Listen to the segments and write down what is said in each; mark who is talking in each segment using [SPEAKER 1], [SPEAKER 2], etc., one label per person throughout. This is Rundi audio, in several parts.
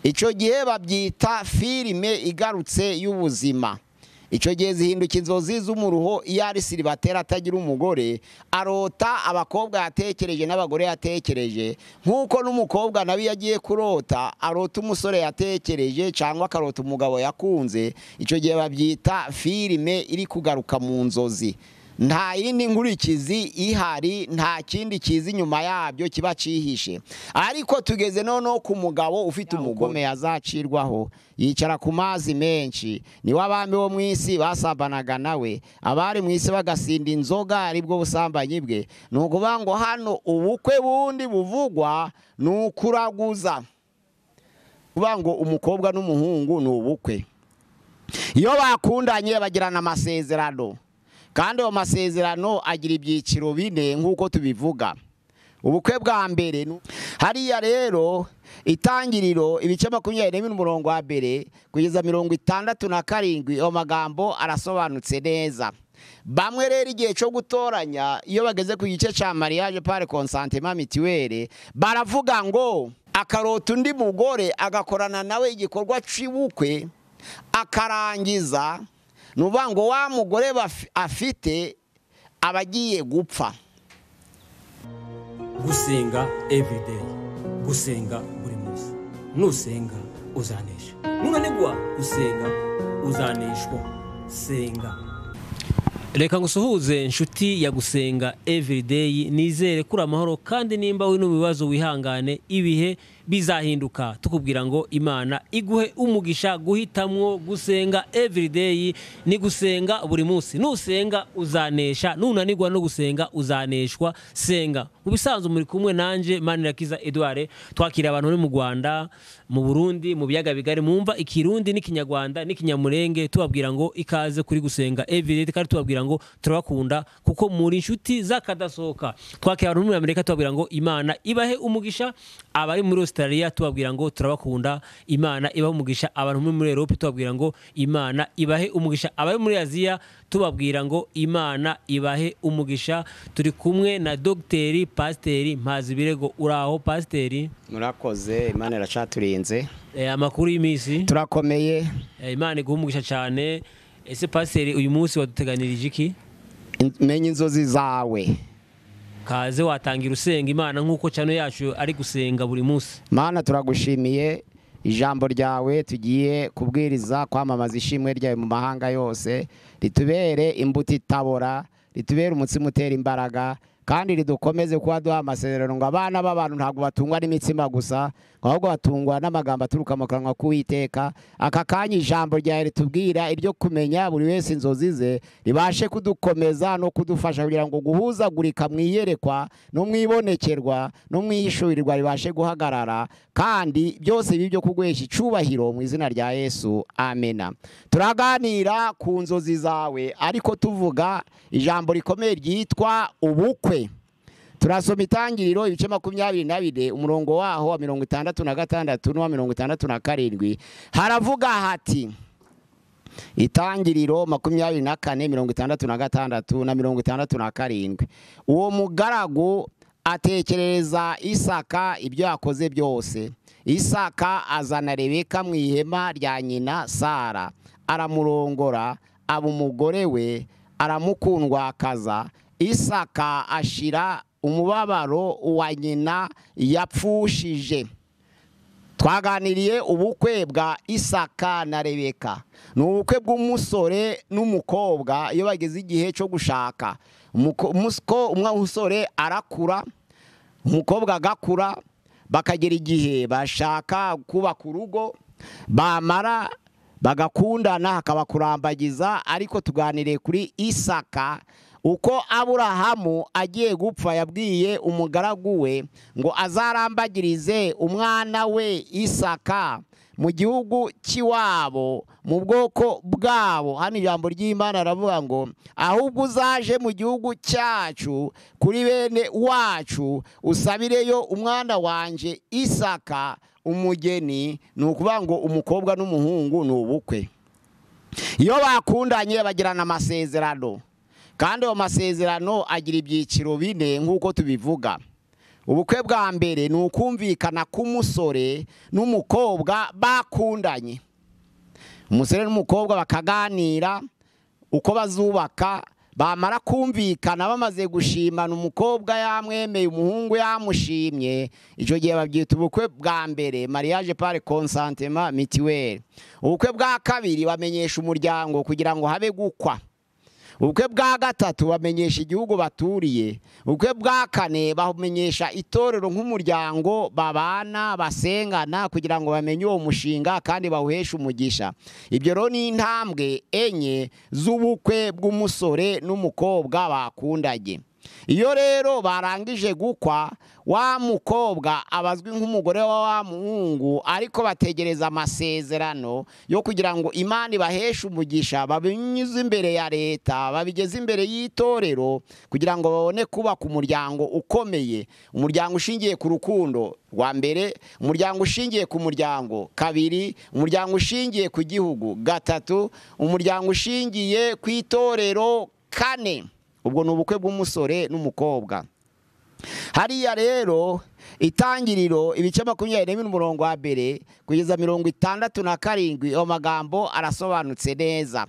[SPEAKER 1] Icyo gihe babyita filime igarutse y'ubuzima. Icyo gihe zihinduka inzozi z'umuruho. Iyo ari célibataire atagira umugore, arota abakobwa yatekereje n'abagore yatekereje, nk'uko n'umukobwa nawe iyo agiye kurota arota umusore yatekereje cyangwa akarota umugabo yakunze. Icyo gihe babyita filime iri kugaruka mu nzozi. Nta yindi nkurikizi ihari, nta kindi kiza inyuma yabyo kiba cyihishe. Ariko tugeze noneho ku mugabo ufite umugome azacirwaho, yicara ku mazi menshi. Niwe abami bo mu isi basambanaga nawe, abari mu isi bagasinda inzoga, aribwo busambanyi bwe. Ni ukuvuga ngo hano ubukwe bundi buvugwa ni ukuraguza. Kuvuga ngo umukobwa n'umuhungu ni ubukwe. Iyo bakundanye bagirana amasezerano, kandi ayo masezerano agira ibyiciro bine nk'uko tubivuga. Ubukwe bwa mbere hariya rero, Itangiriro ibice 22 umurongo wa 1 kugeza 67, ayo magambo arasobanutse neza. Bamwe rero igihe cyo gutoranya, iyo bageze ku gice cya mariage par consentement mutuel, baravuga ngo akarota undi mugore agakorana nawe igikorwa cy'ubukwe akarangiza, ni ukuvuga ngo wa mugore afite aba agiye gupfa.
[SPEAKER 2] Gusenga everyday, gusenga buri munsi. Nusenga uzanesha, nunanigwa gusenga uzaneshwa. Senga. Reka ngusuhuze inshuti ya Gusenga Everyday, nizere kuri amahoro, kandi nimba uri no mu bibazo wihangane, ibihe bizahinduka. Tukubwira ngo Imana iguhe umugisha. Guhitamwo gusenga everyday ni gusenga buri munsi. Nusenga uzanesha, nunanigwa no gusenga uzaneshwa. Senga. Mu bisanzwe muri kumwe nanje Manirakiza Edouard. Twakira abantu bari mu Rwanda, mu Burundi, mu biyaga bigari, mumva Ikirundi n'Ikinyarwanda n'Ikinyamurenge, tubabwira ngo ikaze kuri Gusenga Everyday, kandi tubabwira ngo turabakunda kuko muri inshuti z'akadasohoka. Twakira abantu muri Amerika, tubabwira ngo Imana ibahe umugisha. Abari muri Australia tubabwira ngo turabakunda, Imana ibahe umugisha. Abantu muri Europe tubabwira ngo Imana ibahe umugisha. Abari muri Aziya tubabwira ngo Imana ibahe umugisha. Turi kumwe na Dr Pasiteri Mpazibirego. Uraho Pasiteri?
[SPEAKER 1] Murakoze, Imana iracaturinze.
[SPEAKER 2] Amakuru y'iminsi?
[SPEAKER 1] Turakomeye.
[SPEAKER 2] Imana iguhe umugisha cyane. Ese Pasiteri, uyu munsi waduteganirije iki?
[SPEAKER 1] Menya inzozi zawe.
[SPEAKER 2] Kaze, watangira usenga Imana nk'uko channel yacu ari gusenga buri munsi.
[SPEAKER 1] Mana, turagushimiye ijambo ryawe tugiye kubwiriza, kwamamaza ishimwe ryawe mu mahanga yose. Ritubere imbuto itabora, ritubere umutsima utera imbaraga, kandi ridukomeze kuba duha amasezerano ngo abana b'abantu ntabwo batungwa n'imitsima gusa, ahubwo batungwa n'amagambo aturuka mu kanwa k'Uwiteka. Aka kanya ijambo ryawe ritubwira iryo kumenya buri wese inzozi ze, ribashe kudukomeza no kudufasha kugira ngo guhuzagurika mu iyerekwa no mu ibonekerwa no mu ihishurirwa ribashe guhagarara, kandi byose ibi byo kuguhesha icubahiro, mu izina rya Yesu, amena. Turaganira ku nzozi zawe, ariko tuvuga ijambo rikomeye ryitwa ubukwe. Turasoma Itangiriro ibice 24 umurongo waho wa 66 n'uwa 67. Haravuga hati, Itangiriro 24 66 na 67: "Uwo mugaragu atekerereza Isaka ibyo yakoze byose. Isaka azana Rebeka mu ihema rya nyina Sara, aramurongora, aba umugore we, aramukundwakaza. Isaka ashira umubabaro wa nyina yapfushije." Twaganiriye ubukwe bwa Isaka na Rebeka. Ni ubukwe bw'umusore n'umukobwa iyo bageze igihe cyo gushaka. Umusore arakura, umukobwa agakura, bakagera igihe bashaka kubaka urugo, bamara bagakundana, hakaba kurambagiza. Ariko tuganiriye kuri Isaka, uko Aburahamu agiye gupfa yabwiye umugaragu we ngo azarambagirize umwana we Isaka mu gihugu cy'iwabo, mu bwoko bwabo. Hano ijambo ry'Imana aravuga ngo ahubwo uzaje mu gihugu cyacu kuri bene wacu, usabireyo umwana wanje Isaka umugeni. Ni ukuvuga ngo umukobwa n'umuhungu ni ubukwe. Iyo bakundanye bagirana amasezerano, kandi ayo masezerano agira ibyiciro bine nk'uko tubivuga. Ubukwe bwa mbere ni ukumvikana k'umusore n'umukobwa bakundanye. Umusore n'umukobwa bakaganira uko bazubaka, bamara kumvikana bamaze gushimana, umukobwa yamwemeye, umuhungu yamushimye, icyo gihe babyita ubukwe bwa mbere, mariage par consentement mutuel. Ubukwe bwa kabiri bamenyesha umuryango kugira ngo habe gukwa. Ubukwe bwa gatatu bamenyesha igihugu baturiye. Ubukwe bwa kane bamenyesha itorero nk'umuryango babana basengana kugira ngo bamenye uwo mushinga kandi bawuheshe umugisha. Ibyo rero ni intambwe enye z'ubukwe bw'umusore n'umukobwa bakundanye. Iyo rero barangije gukwa, wa mukobwa abazwi nk'umugore wa wa muhungu, ariko bategereza amasezerano yo kugira ngo Imana ibaheshe umugisha, babinyuze imbere ya leta, babigeze imbere y'itorero, kugira ngo babone kubaka umuryango ukomeye, umuryango ushingiye ku rukundo rwa mbere, umuryango ushingiye ku muryango kabiri, umuryango ushingiye ku gihugu gatatu, umuryango ushingiye ku itorero kane. Ubwo ni ubukwe bw'umusore n'umukobwa. Hariya rero Itangiriro ibice 21 umurongo wa mbere kugeza 67, ayo magambo arasobanutse neza.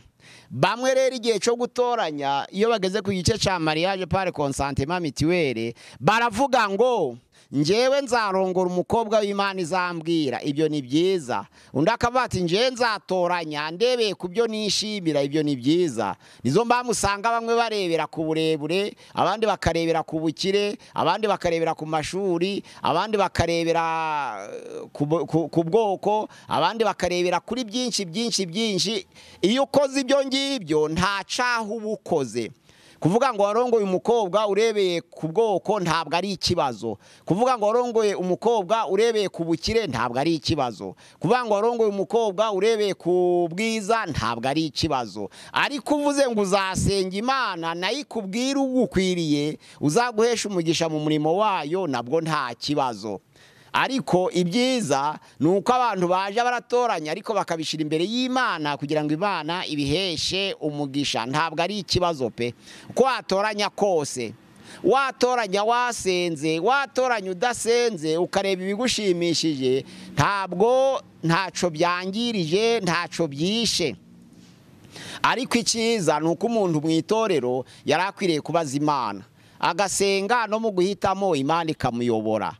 [SPEAKER 1] Bamwe rero igihe cyo gutoranya, iyo bageze ku gice cya mariage par consentement mutuel, baravuga ngo njyewe nzarongora umukobwa w'Imana izambwira, ibyo ni byiza. Undi akavuga ati njyewe nzatoranya ndebeye ku byo nishimira, ibyo ni byiza. Nizo mpamvu usanga bamwe barebera ku burebure, abandi bakarebera ku bukire, abandi bakarebera ku mashuri, abandi bakarebera ku bwoko, abandi bakarebera kuri byinshi byinshi byinshi. Iyo ukoze ibyo ngibyo nta cyaha uba ukoze. Kuvuga ngo warongoye umukobwa urebeye ku bwoko ntabwo ari ikibazo. Kuvuga ngo warongoye umukobwa urebeye ku bukire ntabwo ari ikibazo. Kuvuga ngo warongoye umukobwa urebeye ku bwiza ntabwo ari ikibazo. Ariko uvuze ngo uzasenga Imana nayo ikubwira ugukwiriye, uzaguhesha umugisha mu murimo wayo, nabwo nta kibazo. Ariko ibyiza ni uko abantu baje baratoranya ariko bakabishira imbere y'Imana kugira ngo Imana ibiheshe umugisha. Ntabwo ari ikibazo pe. Uko watoranya kose, watoranya wasenze, watoranya udasenze, ukareba ibigushimishije, ntabwo ntaco byangirije, ntaco byishe. Ariko icyiza ni uko umuntu mu itorero yari akwiriye kubaza Imana, agasenga no mu guhitamo Imana ikamuyobora.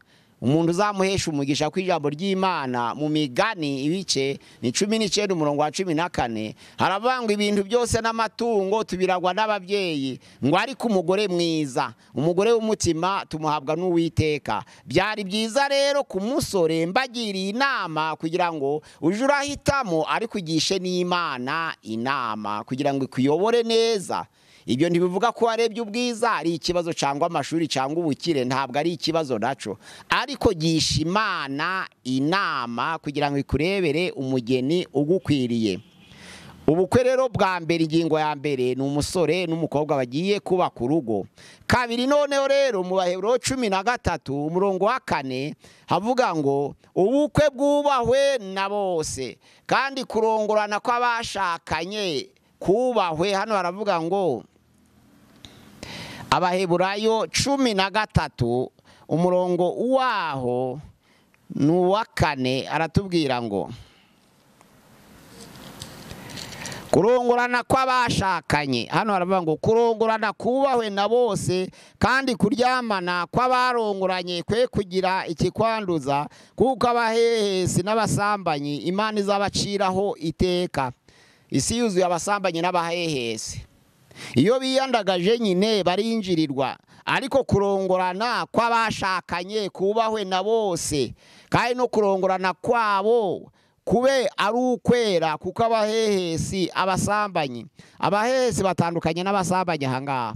[SPEAKER 1] Umuntu uzamuhesha umugisha ku ijambo ry'Imana mu Migani ibice ni 19 umurongo wa 14, haravangwa ibintu byose n'amatungo tubiragwa n'ababyeyi, ngo ariko umugore mwiza, umugore w'umutima tumuhabwa n'Uwiteka. Byari byiza rero ku musore mbagiriye inama kugira ngo uje urahitamo ariko ugishe n'Imana inama kugira ngo ikuyobore neza. Ibyo ntibivuga ko warebye ubwiza ari ikibazo cyangwa amashuri cyangwa ubukire, ntabwo ari ikibazo naco. Ariko gisha Imana inama kugira ngo ikurebere umugeni ugukwiriye. Ubukwe rero bwa mbere, ingingo ya mbere ni umusore n'umukobwa bagiye kubaka urugo. Kabiri noneho rero mu Baheburayo 13 umurongo wa 4 havuga ngo ubukwe bwubahwe na bose, kandi kurongorana kw'abashakanye kubahwe. Hano haravuga ngo Abaheburayo 13 umurongo waho ni uwa 4, aratubwira ngo kurongorana kw'abashakanye. Hano haravuga ngo kurongorana kubahwe na bose, kandi kuryamana kw'abarongoranye kwe kugira ikikwanduza, kuko abahehesi n'abasambanyi Imana izabaciraho iteka. Isi yuzuye abasambanyi n'abahehesi. Iyo biyandagaje nyine barinjirirwa. Ariko kurongorana kw'abashakanye kubahwe na bose, kandi no kurongorana kwabo kube ari ukwera, kuko abahehesi abasambanyi, abahehesi batandukanye n'abasambanyi. Ahangaha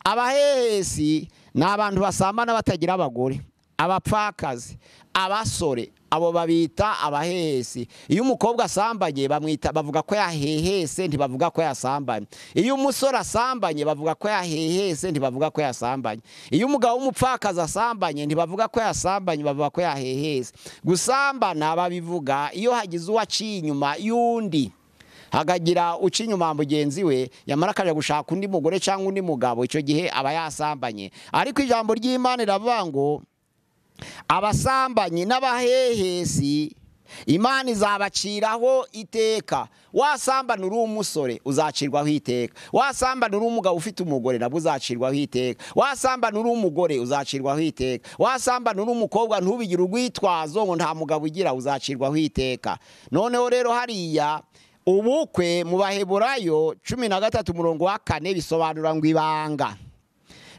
[SPEAKER 1] abahehesi ni abantu basambana batagira abagore, abapfakazi, abasore, abo babita abahehesi. Iyo umukobwa asambanye bamwita, bavuga ko yahehese, ntibavuga ko yasambanye. Iyo umusore asambanye bavuga ko yahehese, ntibavuga ko yasambanye. Iyo umugabo w'umupfakazi asambanye ntibavuga ko yasambanye, bavuga ko yahehese. Gusambana babivuga iyo hagize uwaciye inyuma y'undi, hakagira uca inyuma mugenzi we, yamara akaja gushaka undi mugore cyangwa undi mugabo, icyo gihe aba yasambanye. Ariko ijambo ry'Imana riravuga ngo Abasambanyi n'abahehesi Imana izabaciraho iteka. Wasambana uri umusore uzacirwaho iteka, wasambana uri umugabo ufite umugore nabwo uzacirwaho iteka, wasambana uri umugore uzacirwaho iteka, wasambana uri umukobwa ntubigire urwitwazo ngo nta mugabo ugira uzacirwaho iteka. Noneho rero hariya ubukwe mu Baheburayo 13 umurongo wa 4 bisobanura ngo ibanga.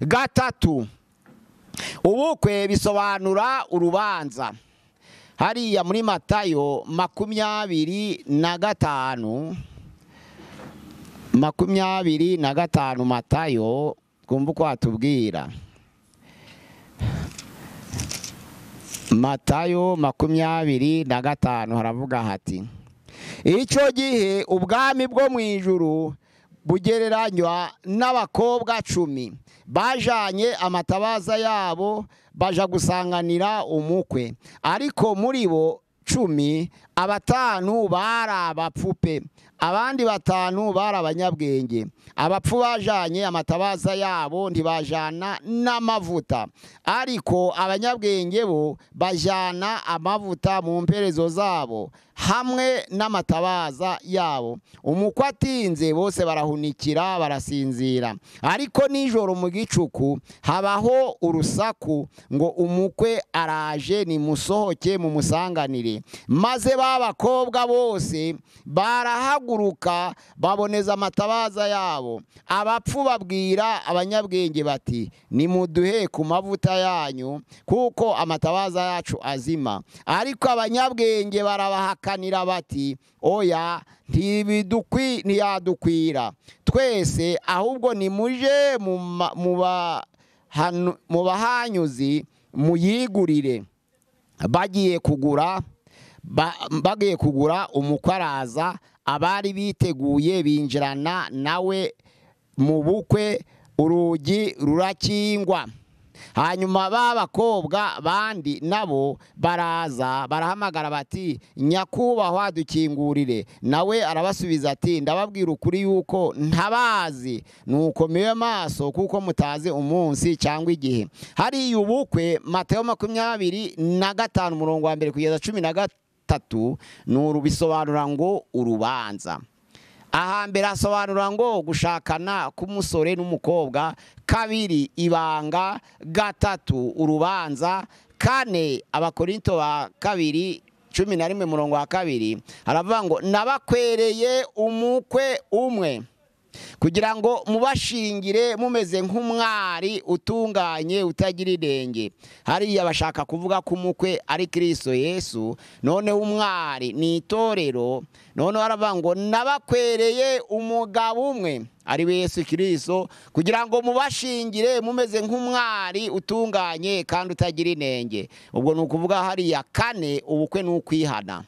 [SPEAKER 1] 3 ubukwe bisobanura urubanza. Hariya muri Matayo 25 25 Matayo twumva uko atubwira. Matayo 25 haravuga hati: icyo gihe ubwami bwo mu ijuru bugereranywa n'abakobwa 10 bajanye amatabaza yabo baja gusanganira umukwe, ariko muri bo 10 abatanu bari abapfupe, abandi 5 bari abanyabwenge. Abapfu bajanye amatabaza yabo ntibajana n'amavuta, ariko abanyabwenge bo bajana amavuta mu mperezo zabo hamwe n'amatabaza yabo. Umukwe atinze bose barahunikira barasinzira, ariko nijoro mu gicuku habaho urusaku ngo umukwe araje, nimusohoke mumusanganire. Maze babakobwa bose barahaguruka baboneza amatabaza yabo. Abapfu babwira abanyabwenge bati: nimuduhe ku mavuta yanyu kuko amatabaza yacu azima. Ariko abanyabwenge barabahakanira bati: oya, ntiyadukwira twese, ahubwo nimuje mu bahanyuzi muyigurire. Bagiye kugura umukwe araza, abari biteguye binjirana nawe mu bukwe, urugi rurakingwa. Hanyuma b'abakobwa bandi nabo baraza barahamagara bati: nyakubahwa dukingurire. Nawe arabasubiza ati: ndababwira ukuri yuko ntabazi, nuko miwe maso kuko mutazi umunsi cyangwa igihe. Hari ubukwe Matayo 25 umurongo wa 1 kugeza 13 nuru bisobanura ngo urubanza. Ahambere asobanura ngo gushakana k'umusore n'umukobwa, 2 ibanga, 3 urubanza, 4 Abakorinto ba 2 11 murongo wa 2 haravuga ngo nabakwereye umukwe umwe kugira ngo mubashingire mumeze nk'umwari utunganye utagira inenge. Hariya bashaka kuvuga ko umukwe ari Kristo Yesu, none umwari ni itorero. None haravuga ngo nabakwereye umugabo umwe ari we Yesu Kristo kugira ngo mubashingire mumeze nk'umwari utunganye kandi utagira inenge. Ubwo ni ukuvuga hariya 4 ubukwe n'ukwihana.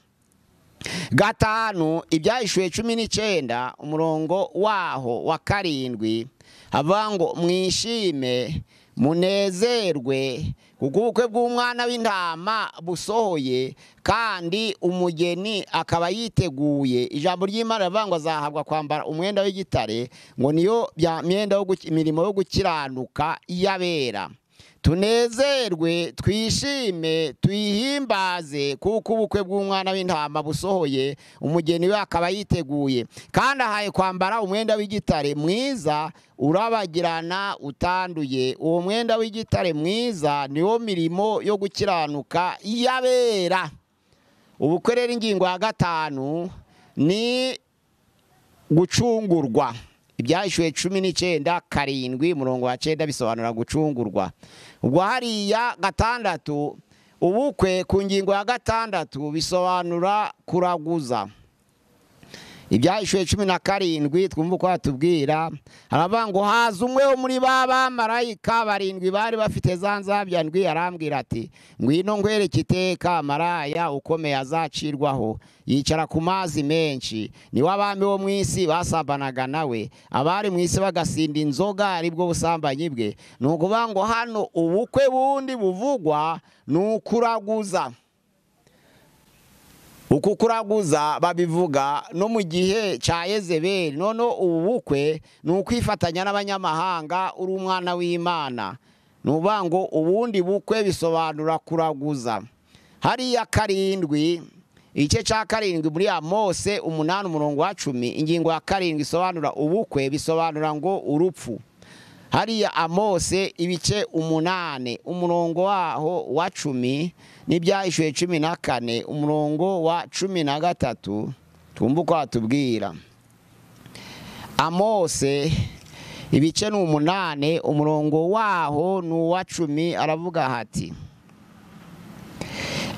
[SPEAKER 1] 5 Ibyahishuwe 19 umurongo waho wa 7 havuga ngo mwishime munezerwe kuko ubukwe bw'umwana w'intama busohoye kandi umugeni akaba yiteguye. Ijambo ry'Imana rivuga ngo azahabwa kwambara umwenda w'igitare, ngo niyo myenda imirimo yo gukiranuka y'abera. Tunezerwe twishime twihimbaze kuko ubukwe bw'umwana w'intama busohoye, umugeni we akaba yiteguye, kandi ahaye kwambara umwenda w'igitare mwiza urabagirana utanduye. Uwo mwenda w'igitare mwiza niwo mirimo yo gukiranuka y'abera. Ubukwe rero ingingo ya 5 ni gucungurwa. Ibyahishuwe 19 7 umurongo wa 9 bisobanura gucungurwa. Ubwo hariya 6 ubukwe ku ngingo ya 6 bisobanura kuraguza. Ibyahishuwe 17 twumva uko atubwira, haravuga ngo haza umwe wo muri ba bamarayika 7 bari bafite za nzabya ndwi, arambwira ati: ngwino nkwereke iteka maraya ukomeye azacirwaho, yicara ku mazi menshi, niwe abami bo mu isi basambanaga nawe, abari mu isi bagasinda inzoga aribwo busambanyi bwe. Ni ukuvuga ngo hano ubukwe bundi buvugwa ni ukuraguza. Uku kuraguza babivuga no mu gihe cya Yezebeli. None ubu bukwe ni ukwifatanya n'abanyamahanga uri umwana w'Imana. Ni ukuvuga ngo ubundi bukwe bisobanura kuraguza. Hariya 7, igice cya 7 muri Amose 8 umurongo wa 10, ingingo ya 7 isobanura ubukwe, bisobanura ngo urupfu. Hariya Amose ibice 8 umurongo waho wa 10 n'Ibyahishuwe 14 umurongo wa 13, twumva uko atubwira. Amose ibice 8 umurongo waho ni uwa 10, aravuga hati: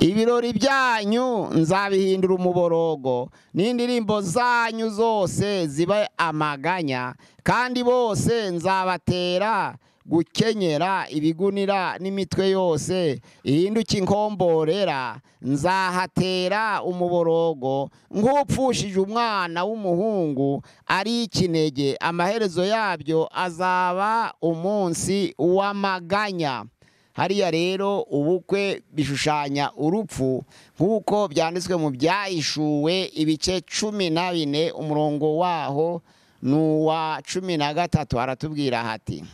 [SPEAKER 1] ibirori byanyu nzabihindura umuborogo, n'indirimbo zanyu zose zibe amaganya, kandi bose nzabatera gukenyera ibigunira n'imitwe yose ihinduke inkomborera. Nzahatera umuborogo nk'upfushije umwana w'umuhungu ari ikinege, amaherezo yabyo azaba umunsi w'amaganya. Hariya rero ubukwe bishushanya urupfu, nk'uko byanditswe mu Byahishuwe ibice 14 umurongo waho ni uwa 13, aratubwira hati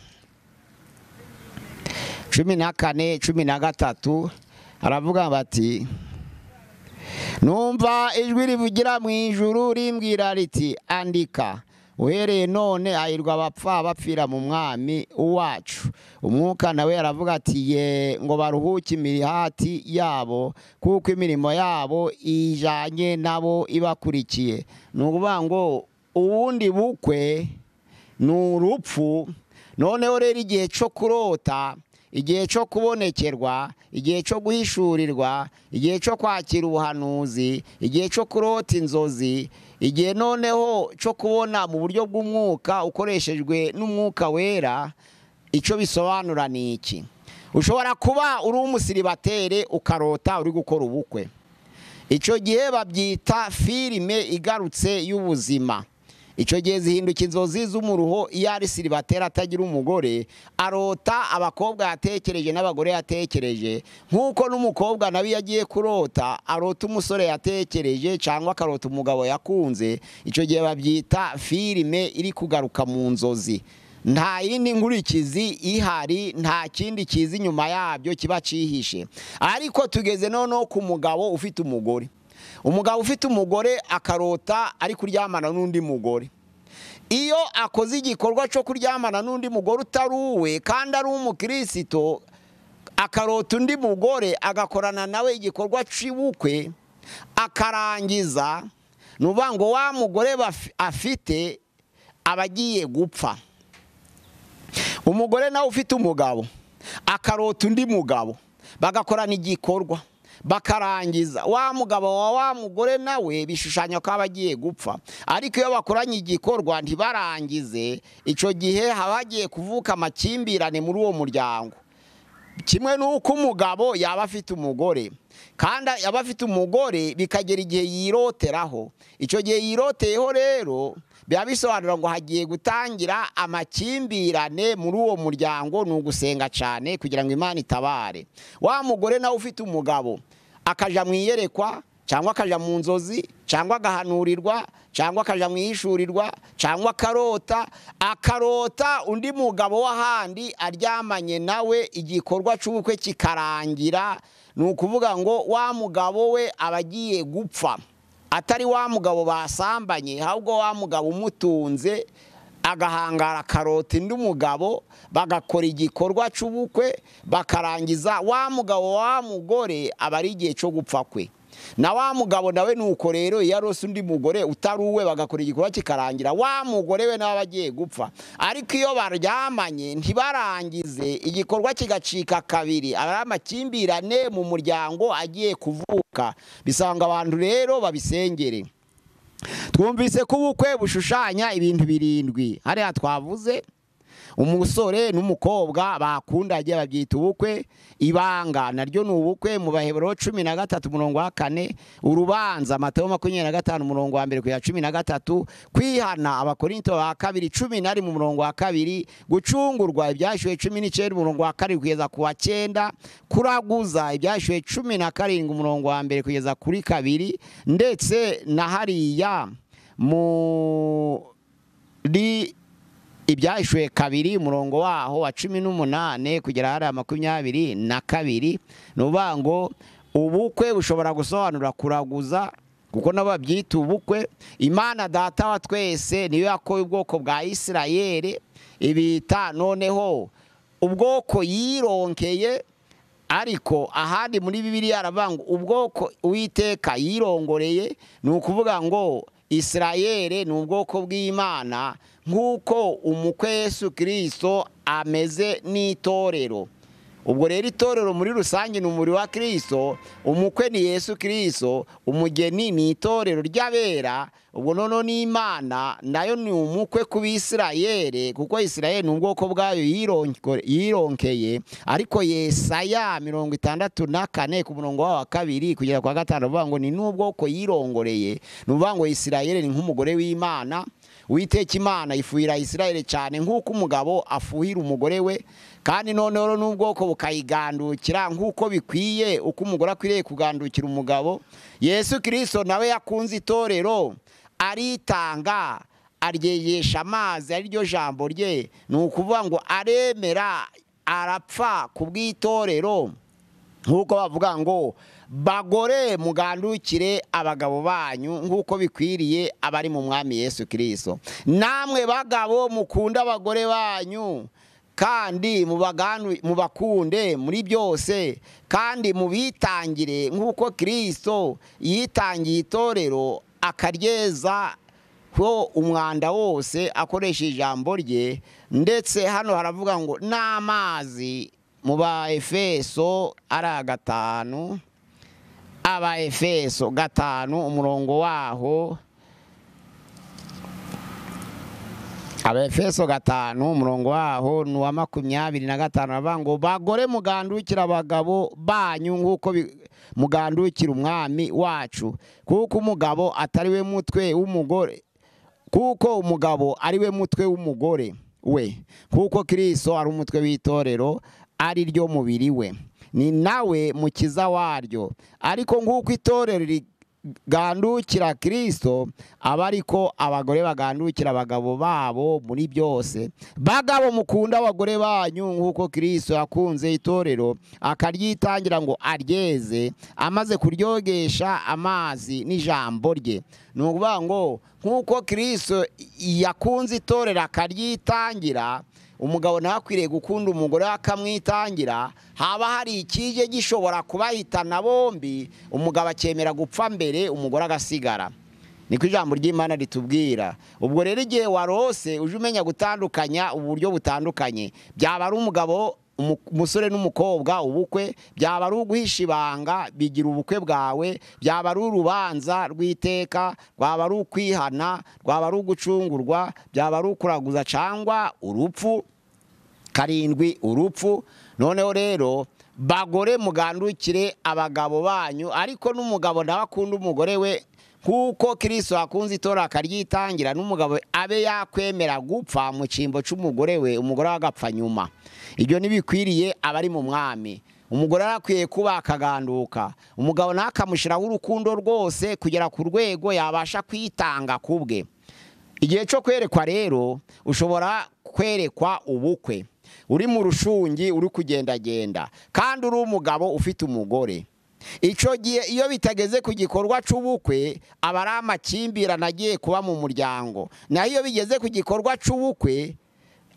[SPEAKER 1] 14 13, aravuga bati: numva ijwi rivugira mu ijuru rimbwira riti, andika, uhereye none hahirwa abapfa bapfira mu mwami wacu. Umwuka nawe aravuga ati: ye, ngo baruhuke imihati yabo, kuko imirimo yabo ijanye nabo ibakurikiye. Ni ukuvuga ngo ubundi bukwe ni urupfu. Noneho rero igihe cyo kurota, igihe cyo kubonekerwa, igihe cyo guhishurirwa, igihe cyo kwakira ubuhanuzi, igihe cyo kurota inzozi, igihe noneho cyo kubona mu buryo bw'umwuka ukoreshejwe n'umwuka wera, icyo bisobanura ni iki? Ushobora kuba uri umusiribatere ukarota uri gukora ubukwe. Icyo gihe babyita filime igarutse y'ubuzima. Icyo gihe zihinduka inzozi z'umuruho. Iyo ari siribatera atagira umugore, arota abakobwa yatekereje n'abagore yatekereje, nk'uko n'umukobwa nawe iyo agiye kurota arota umusore yatekereje cyangwa akarota umugabo yakunze. Icyo gihe babyita filime iri kugaruka mu nzozi. Nta yindi nkurikizi ihari, nta kindi kiza inyuma yabyo kiba cyihishe. Ariko tugeze noneho ku mugabo ufite umugore. Umugabo ufite umugore akarota ari kuryamana n'undi mugore. Iyo akoze igikorwa cyo kuryamana n'undi mugore utari uwe kandi ari umukristo, akarota undi mugore agakorana nawe igikorwa cy'ubukwe akarangiza, ni ukuvuga ngo wa mugore afite aba agiye gupfa. Umugore nawe ufite umugabo akarota undi mugabo bagakorana igikorwa bakarangiza, wa mugabo wa wa mugore nawe bishushanya ko aba agiye gupfa. Ariko iyo bakoranye igikorwa ntibarangize, icyo gihe haba hagiye kuvuka amakimbirane muri uwo muryango. Kimwe n'uko umugabo yaba afite umugore, kandi yaba afite umugore bikagera igihe yiroteraho. Icyo gihe yiroteyeho rero biba bisobanura ngo hagiye gutangira amakimbirane muri uwo muryango. Ni ugusenga cyane kugira ngo Imana itabare. Wa mugore nawe ufite umugabo akaja mu iyerekwa cyangwa akaja mu nzozi cyangwa agahanurirwa cyangwa akaja mu ihishurirwa cyangwa akarota, akarota undi mugabo w'ahandi aryamanye nawe, igikorwa cy'ubukwe kikarangira. Ni ukuvuga ngo wa mugabo we aba agiye gupfa, atari wa mugabo basambanye, ahubwo wa mugabo umutunze agahangara akarota undi mugabo, bagakora igikorwa cy'ubukwe bakarangiza. Wa mugabo wa mugore aba ari igihe cyo gupfa kwe. Na wa mugabo nawe nuko rero iyo arose undi mugore utari uwe bagakora igikorwa kikarangira, wa mugore we nawe agiye gupfa. Ariko iyo baryamanye ntibarangize, igikorwa kigacika kabiri, aba ari amakimbirane mu muryango agiye kuvuka. Bisanga abantu rero babisengere. Twumvise ko ubukwe bushushanya ibintu 7. Hariya twavuze umusore n'umukobwa bakundanye babyita ubukwe. Ibanga naryo ni ubukwe mu Baheburayo 13 umurongo wa 4, urubanza Matayo 25 umurongo wa 1 kugeza 13, kwihana Abakorinto ba kabiri 11 umurongo wa 2, gucungurwa Ibyashuwe 19 umurongo wa 7 kugeza ku wa 9, kuraguza Ibyashuwe 17 umurongo wa 1 kugeza kuri 2, ndetse na hariya muri Ibyahishuwe 2 umurongo waho wa 18 kugera hariya 22. Ni ukuvuga ngo ubukwe bushobora gusobanura kuraguza, kuko nabo babyita ubukwe. Imana Data wa twese niyo yakoye ubwoko bwa Isirayeli, ibita noneho ubwoko yironkeye. Ariko ahandi muri Bibiliya aravuga ngo ubwoko Uwiteka yirongoreye, ni ukuvuga ngo Isirayeli ni ubwoko bw'Imana nk'uko umukwe Yesu Kristo ameze n'itorero. Ubwo rero itorero muri rusange ni umubiri wa Kristo, umukwe ni Yesu Kristo, umugeni ni itorero ry'abera. Ubwo noneho n'Imana nayo ni umukwe ku Bisirayeli, kuko Isirayeli ni ubwoko bwayo yironkeye. Ariko Yesaya 64 ku murongo wa 2 kugera kwa 5 avuga ngo ni n'ubwoko yirongoreye. Ni ukuvuga ngo Isirayeli ni nk'umugore w'Imana. Uwiteka Imana ifuhira Isirayeli cyane nk'uko umugabo afuhira umugore we, kandi noneho n'ubwoko bukayigandukira nk'uko bikwiye, uko umugore akwiriye kugandukira umugabo. Yesu Kristo nawe yakunze itorero aritanga, aryegesha amazi, ari ryo jambo rye. Ni ukuvuga ngo aremera arapfa ku bw'itorero, nk'uko bavuga ngo bagore mugandukire abagabo banyu nk'uko bikwiriye abari mu Mwami Yesu Kristo. Namwe bagabo mukunda abagore banyu, kandi mubakunde muri byose, kandi mubitangire nk'uko Kristo yitangiye itorero akaryeza ho umwanda wose akoresha ijambo rye. Ndetse hano haravuga ngo n'amazi mu ba Efeso ari 5, aba Efeso 5 umurongo waho, aba Efeso 5 umurongo waho ni uwa 25, aravuga ngo bagore mugandukira abagabo banyu nk'uko mugandukira Umwami wacu, kuko umugabo atari we mutwe w'umugore, kuko umugabo ari we mutwe w'umugore we, kuko Kristo ari umutwe w'itorero ari ryo mubiri we, ni nawe mukiza waryo. Ariko nk'uko itorero rigandukira Kristo, aba ariko abagore bagandukira abagabo babo muri byose. Bagabo mukunda abagore banyu nk'uko Kristo yakunze itorero akaryitangira ngo aryeze, amaze kuryogesha amazi n'ijambo rye. Ni ukuvuga ngo nk'uko Kristo yakunze itorero akaryitangira, umugabo nawe akwiriye gukunda umugore akamwitangira. Haba hari ikije gishobora kubahitana bombi, umugabo akemera gupfa mbere, umugore agasigara. Niko ijambo ry'Imana ritubwira. Ubwo rero igihe warose uje umenya gutandukanya uburyo butandukanye, byaba ari umugabo umusore n'umukobwa ubukwe, byaba ari uguhisha ibanga bigira ubukwe bwawe, byaba ari urubanza rw'iteka, rwaba ari ukwihana, rwaba ari ugucungurwa, byaba ari ukuraguza cyangwa urupfu. 7 urupfu. Noneho rero bagore mugandukire abagabo banyu, ariko n'umugabo nawe akunda umugore we nk'uko Kristo akunze itorero akaryitangira, n'umugabo abe yakwemera gupfa mu cyimbo cy'umugore we, umugore agapfa nyuma. Ibyo ntibikwiriye abari mu Mwami. Umugore arakwiye kuba akaganduka, umugabo nawe akamushyiraho urukundo rwose kugera ku rwego yabasha kwitanga kubwe. Igihe cyo kwerekwa rero, ushobora kwerekwa ubukwe uri mu rushungi, uri kugendagenda, kandi uri umugabo ufite umugore. Icyo gihe iyo bitageze ku gikorwa cy'ubukwe, aba ari amakimbirane agiye kuba mu muryango. Naho iyo bigeze ku gikorwa cy'ubukwe,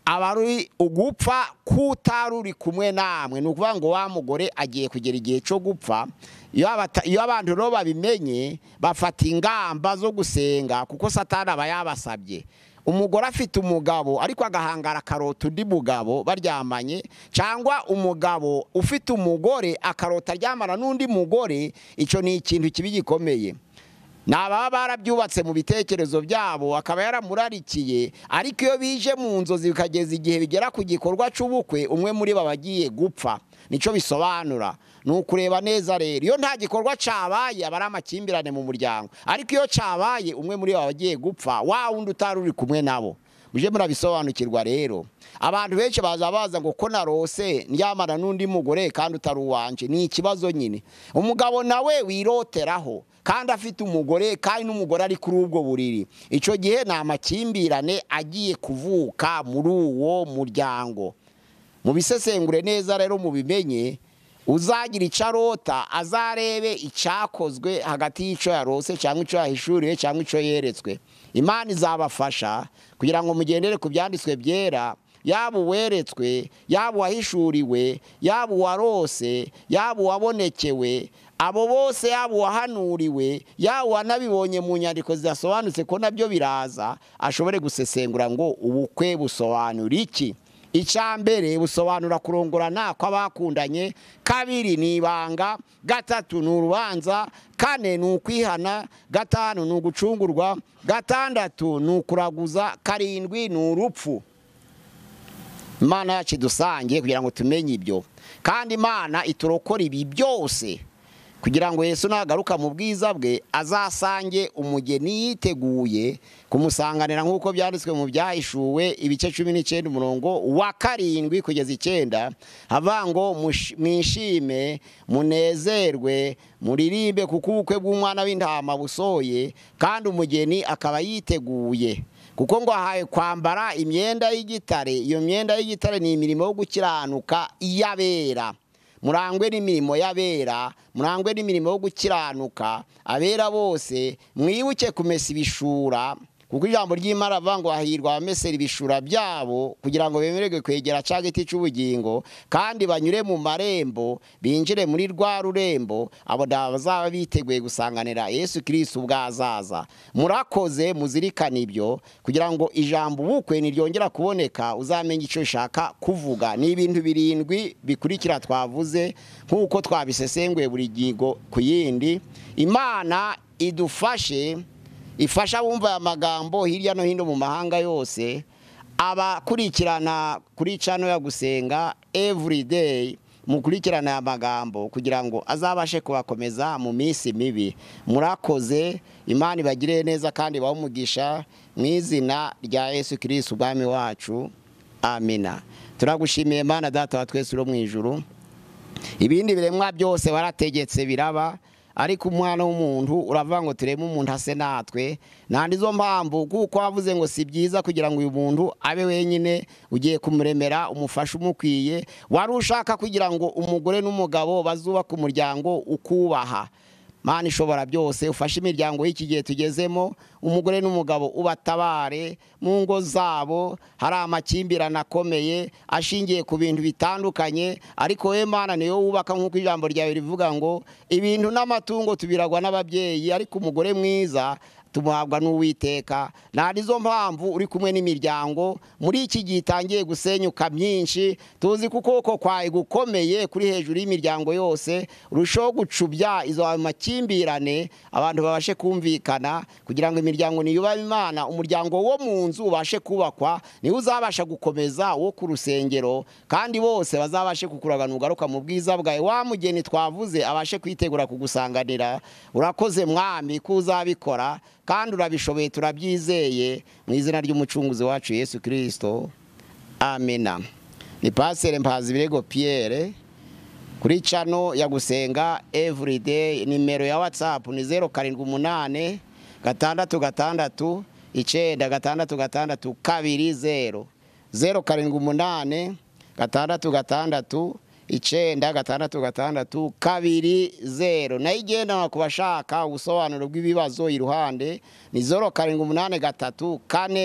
[SPEAKER 1] aba ari ugupfa k'utari uri kumwe namwe. Ni ukuvuga ngo wa mugore agiye kugera igihe cyo gupfa. Iyo abantu rero babimenye, bafata ingamba zo gusenga, kuko Satani aba yabasabye. Umugore afite umugabo ariko agahangara akarota undi mugabo baryamanye, cyangwa umugabo ufite umugore akarota aryamana n'undi mugore, icyo ni ikintu kibi gikomeye. Nababa barabyubatse mu bitekerezo byabo, akaba yaramurarikiye, ariko iyo bije mu nzozi bikageza igihe bigera ku gikorwa cy'ubukwe, umwe muri bo abagiye gupfa. Nico bisobanura. Ni ukureba neza rero, iyo nta gikorwa cyabaye aba ari amakimbirane mu muryango, ariko iyo cyabaye umwe muri bo abagiye gupfa, wa wundi utari uri kumwe nabo. Muje murabisobanukirwa rero. Abantu benshi baza baza ngo ko narose ndyamana n'undi mugore kandi utari uwanje, ni ikibazo nyine. Umugabo nawe wiroteraho kandi afite umugore, kandi n'umugore ari kuri ubwo buriri, icyo gihe ni amakimbirane agiye kuvuka muri uwo muryango. Mubisesengure neza rero mubimenye. Uzagira icyo arota azarebe icyakozwe hagati y'icyo yarose cyangwa icyo yahishuriwe cyangwa icyo yeretswe. Imana izabafasha kugira ngo mugendere ku byanditswe byera, yaba uweretswe, yaba uwahishuriwe, yaba uwarose, yaba uwabonekewe, abo bose, yaba uwahanuriwe, yaba uwanabibonye mu nyandiko zidasobanutse ko nabyo biraza, ashobore gusesengura ngo ubukwe busobanura iki. Icya mbere busobanura kurongorana kw'abakundanye, kabiri ni ibanga, gatatu ni urubanza, kane ni ukwihana, gatanu ni ugucungurwa, gatandatu ni ukuraguza, karindwi ni urupfu. Imana yacu idusange kugira ngo tumenye ibyo, kandi Imana iturokora ibi byose kugira ngo Yesu nagaruka mu bwiza bwe azasange umugeni yiteguye kumusanganira, nk'uko byanditswe mu Byahishuwe ibice 19 umurongo wa 7 kugeza 9, havuga ngo mwishime munezerwe muririmbe kuko ubukwe bw'umwana w'intama busoye, kandi umugeni akaba yiteguye. Kuko ngo ahaye kwambara imyenda y'igitare, iyo myenda y'igitare ni imirimo yo gukiranuka y'abera. Murangwe n'imirimo y'abera, murangwe n'imirimo yo gukiranuka, abera bose mwibuke kumesa ibishura, kuko ijambo ry'Imana rivuga ngo hahirwa abamesera ibishura byabo kugira ngo bemererwe kwegera cya giti cy'ubugingo, kandi banyure mu marembo binjire muri rwa rurembo, abo bazaba biteguye gusanganira Yesu Kristo ubwo azaza. Murakoze, muzirikane ibyo kugira ngo ijambo ubukwe niryongera kuboneka uzamenye icyo ushaka kuvuga. Ni ibintu 7 bikurikira twavuze nk'uko twabisesenguye buri ngingo ku yindi. Imana idufashe, ifasha bumva aya magambo hirya no hino mu mahanga yose, abakurikirana kuri channel ya Gusenga everyday, mukurikirana aya magambo kugira ngo azabashe kubakomeza mu minsi mibi. Murakoze, Imana ibagire neza kandi ibahe umugisha mu izina rya Yesu Kristo Umwami wacu, amina. Turagushimiye Mana Data wa twese uri mu ijuru, ibindi biremwa byose warategetse biraba, ariko umwana w'umuntu uravuga ngo tureme umuntu ase natwe. Nandi zo mpamvu kuko wavuze ngo si byiza kugira ngo uyu muntu abe wenyine, ugiye kumuremera umufasha umukwiye. Wari ushaka kugira ngo umugore n'umugabo bazubaka umuryango ukubaha. Mana ishobora byose, ufashe imiryango y'iki gihe tugezemo, umugore n'umugabo ubatabare mu ngo zabo. Hari amakimbirane akomeye ashingiye ku bintu bitandukanye, ariko we Mana niyo wubaka, nk'uko ijambo ryawe rivuga ngo ibintu n'amatungo tubiragwa n'ababyeyi, ariko umugore mwiza tumuhabwa n'Uwiteka. Nta mpamvu uri kumwe n'imiryango muri iki gihe itangiye gusenyuka myinshi, tuzi ko ukuboko kwawe gukomeye kuri hejuru y'imiryango yose, urushaho gucubya izo makimbirane, abantu babashe kumvikana kugira ngo imiryango niyubahe Imana, umuryango wo mu nzu ubashe kubakwa, niwe uzabasha gukomeza wo ku rusengero, kandi bose bazabashe kukuragana ugaruka mu bwiza bwawe. Wa mugeni twavuze abashe kwitegura kugusanganira. Urakoze Mwami ko uzabikora kandi urabishoboye, turabyizeye mu izina ry'umucunguzi wacu Yesu Kristo, amina. Ni Pasteur Mpazibirego Pierre kuri channel ya Gusenga everyday. Nimero ya WhatsApp ni 078 6 6 9 6 6 20 078 6 6 9 6 6 20. Nayo igenda kubashaka ubusobanuro bw'ibibazo iruhande ni 0783 4.